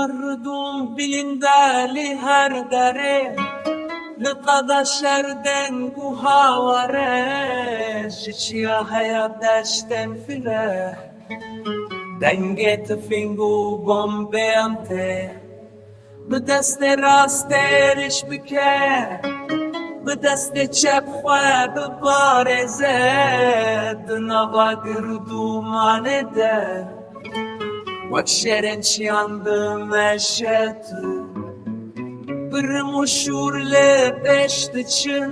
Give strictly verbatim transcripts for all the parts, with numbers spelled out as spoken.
Ridûn bînde li her derê, li qada şer deng û haware, ji çiya heya deştên file. Dengê tifing û bombeyan tê, bi destê rastê êrîş bike, bi destê çep xwe biparêze, di nava gir û dûmanê de. Wek şêrên çiyan dimeşe tu, birim û şûr li pêş diçin.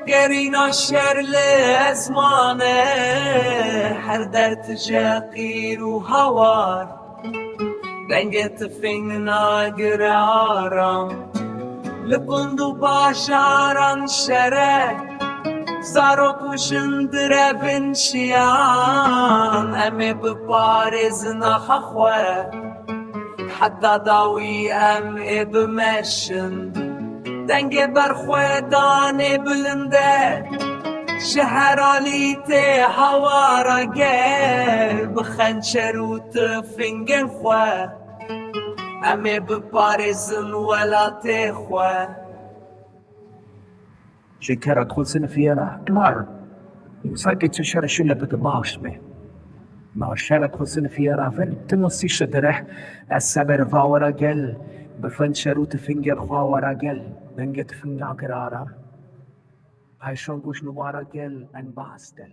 Gerîna şer li ezmane, her der tije qîr û hawar. Dengê tifing nagire aram, li gund û bajaran şere. Zarok û jin direvin çiyan, em ê biparêzin axa xwe. Heta dawî em ê bimeşin. Dengê berxwedanê bilind e, ji her alî tê hawara gel, bi xençer û tifingên xwe. Em ê biparêzin welatê xwe. Ji kera xwe sinifiyê re mar. Sanki tu şer şule bide baş be. Ma şer xwe sinifiyê re vir, tu nasî şidire. Ez seber vawara gel, bi fen şer û tifingê xwe wara gel. Dengê tifinga girara. Payşon goş nubara gel, en bahs del.